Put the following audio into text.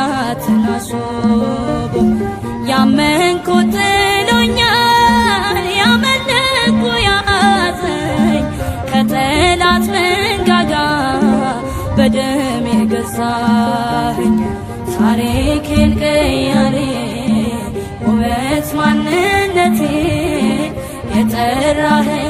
ጠላትን አስውቦ። ያመንኩ ጥሎኛል፣ ያመለኩ ያዘኝ፣ ከጠላት መንጋጋ በደም የገዛኸኝ። ታሪኬን ቀያሪ፣ ውበት ማንነቴ፣ የጠራኸኝ።